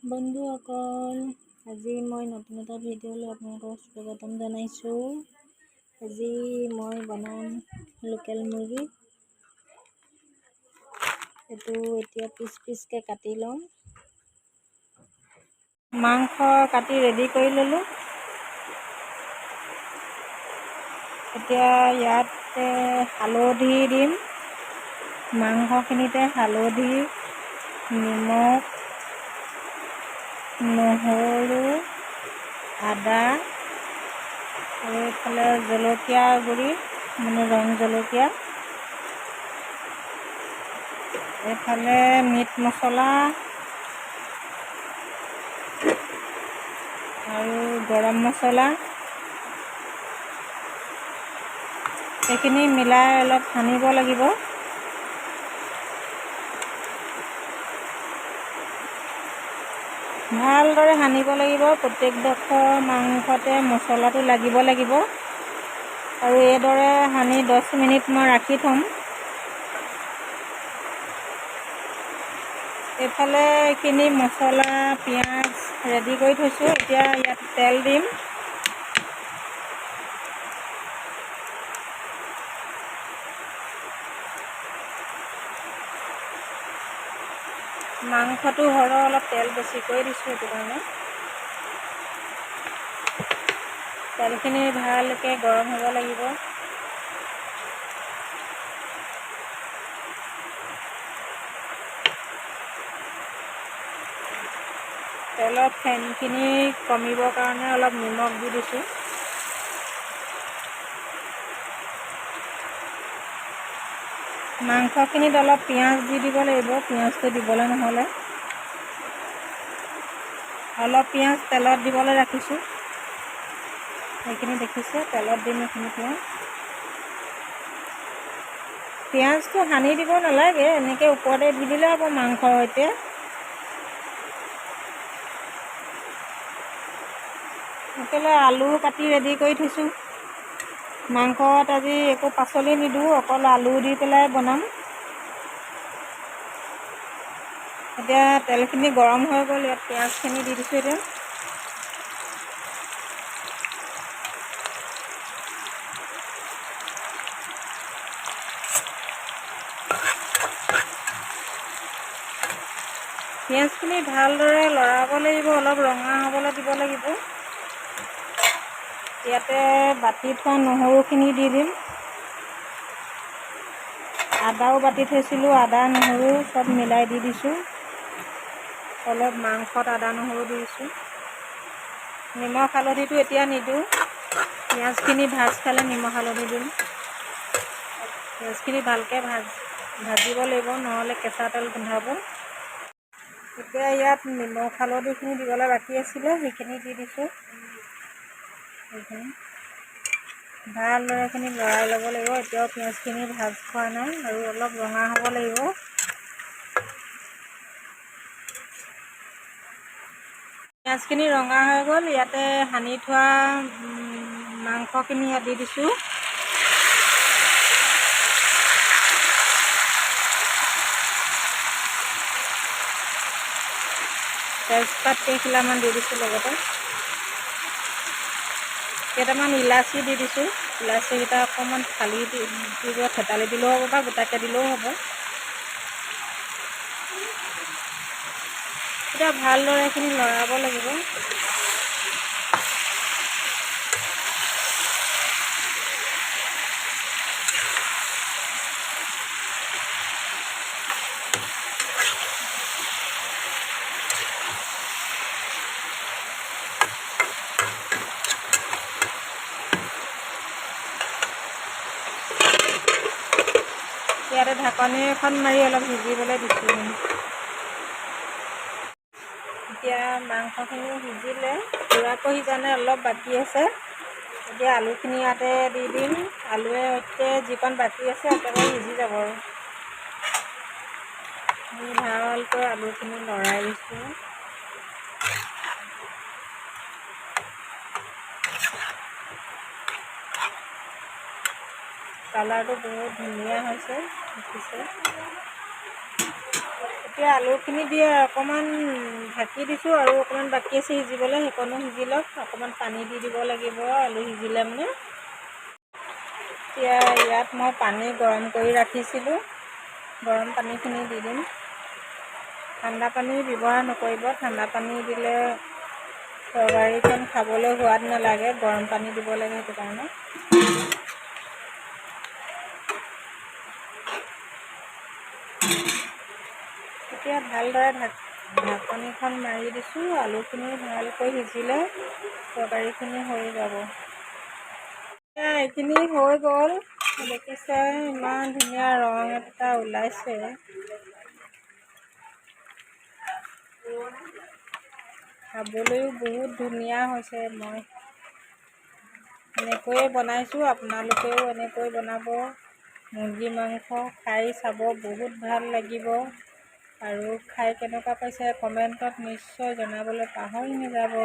বন্ধুসকল, আজি মই নতুন এটা ভিডিঅ'লৈ আপোনালোকক স্বাগতম জনাইছোঁ। আজি মই বনাম লোকেল মুৰ্গী। এইটো এতিয়া পিচ পিচকৈ কাটি ল'ম। মাংস কাটি ৰেডি কৰি ল'লোঁ। এতিয়া ইয়াত হালধি দিম। মাংসখিনিতে হালধি, নিমখ, নহৰু, আদা আৰু এইফালে জলকীয়া গুড়ি, মানে ৰং জলকীয়া, এইফালে মিট মছলা আৰু গৰম মছলা, এইখিনি মিলাই অলপ সানিব লাগিব। ভালদৰে সানিব লাগিব। প্ৰত্যেকডোখৰ মাংসতে মছলাটো লাগিব লাগিব আৰু এইদৰে সানি 10 মিনিট মই ৰাখি থ'ম। এইফালে এইখিনি মছলা, পিঁয়াজ ৰেডি কৰি থৈছোঁ। এতিয়া ইয়াত তেল দিম। মাংসটো সৰহ, অলপ তেল বেছিকৈ দিছোঁ, সেইটো কাৰণে। তেলখিনি ভালকৈ গৰম হ'ব লাগিব। তেলত ফেনখিনি কমিবৰ কাৰণে অলপ নিমখ দি দিছোঁ। মাংসখিনিত অলপ পিঁয়াজ দি দিব লাগিব। পিঁয়াজটো দিবলৈ নহ'লে, অলপ পিঁয়াজ তেলত দিবলৈ ৰাখিছোঁ। সেইখিনি দেখিছে, তেলত দিম এইখিনি পিঁয়াজ। পিঁয়াজটো সানি দিব নালাগে, এনেকৈ ওপৰতে দি দিলে হ'ব মাংসৰ সৈতে। এইফালে আলু কাটি ৰেডি কৰি থৈছোঁ। মাংসত আজি একো পাচলি নিদিওঁ, অকল আলু দি পেলাই বনাম। এতিয়া তেলখিনি গৰম হৈ গ'ল। ইয়াত পিঁয়াজখিনি দি দিছোঁ। এতিয়া পিঁয়াজখিনি ভালদৰে লৰাব লাগিব, অলপ ৰঙা হ'বলৈ দিব লাগিব। ইয়াতে বাতি থোৱা নহৰুখিনি দি দিম। আদাও বাতি থৈছিলোঁ, আদা নহৰু চব মিলাই দি দিছোঁ। অলপ মাংসত আদা নহৰু দি দিছোঁ। নিমখ হালধিটো এতিয়া নিদিওঁ। পিঁয়াজখিনি ভাজ খালে নিমখ হালধি দিম। পিঁয়াজখিনি ভালকৈ ভাজিব লাগিব, নহ'লে কেঁচা তেল গোন্ধাব। এতিয়া ইয়াত নিমখ হালধিখিনি দিবলৈ বাকী আছিলে, সেইখিনি দি দিছোঁ। সেইখিনি ভালদৰে এইখিনি লৰাই ল'ব লাগিব। এতিয়াও পিঁয়াজখিনি ভাজ খোৱা নাই আৰু অলপ ৰঙা হ'ব লাগিব। পিঁয়াজখিনি ৰঙা হৈ গ'ল। ইয়াতে সানি থোৱা মাংসখিনি ইয়াত দি দিছোঁ। তেজপাত কেইখিলামান দি দিছোঁ, লগতে কেইটামান ইলাচি দি দিছোঁ। ইলাচিকেইটা অকণমান ফালি দি দিব, থেতালি দিলেও হ'ব বা গোটাকৈ দিলেও হ'ব। এতিয়া ভালদৰে এইখিনি লৰাব লাগিব। ইয়াতে ঢাকনি এখন মাৰি অলপ সিজিবলৈ দিছোঁ। এতিয়া মাংসখিনি সিজিলে, পূৰাকৈ সিজা নাই, অলপ বাকী আছে। এতিয়া আলুখিনি ইয়াতে দি দিম। আলুৱে সৈতে যিকণ বাকী আছে, একেবাৰে সিজি যাব। আৰু ভালকৈ আলুখিনি লৰাই দিছোঁ। কালাৰটো বহুত ধুনীয়া হৈছে, দেখিছে। এতিয়া আলুখিনি দি অকণমান ঢাকি দিছোঁ আৰু অকণমান বাকী আছে সিজিবলৈ, সেইকণো সিজি লওক। অকণমান পানী দি দিব লাগিব আলু সিজিলে মানে। এতিয়া ইয়াত মই পানী গৰম কৰি ৰাখিছিলোঁ, গৰম পানীখিনি দি দিম। ঠাণ্ডা পানী ব্যৱহাৰ নকৰিব, ঠাণ্ডা পানী দিলে তৰকাৰীখন খাবলৈ সোৱাদ নালাগে, গৰম পানী দিব লাগে সেইটো কাৰণে। এতিয়া ভালদৰে ঢাকনিখন মাৰি দিছোঁ। আলুখিনি ভালকৈ সিজিলে তৰকাৰীখিনি হৈ যাব। এতিয়া এইখিনি হৈ গ'ল, দেখিছে ইমান ধুনীয়া ৰং এটা ওলাইছে। খাবলৈও বহুত ধুনীয়া হৈছে। মই এনেকৈয়ে বনাইছোঁ, আপোনালোকেও এনেকৈ বনাব। মুৰ্গী মাংস খাই চাব, বহুত ভাল লাগিব। আৰু খাই কেনেকুৱা পাইছে কমেণ্টত নিশ্চয় জনাবলৈ পাহৰি নাযাব।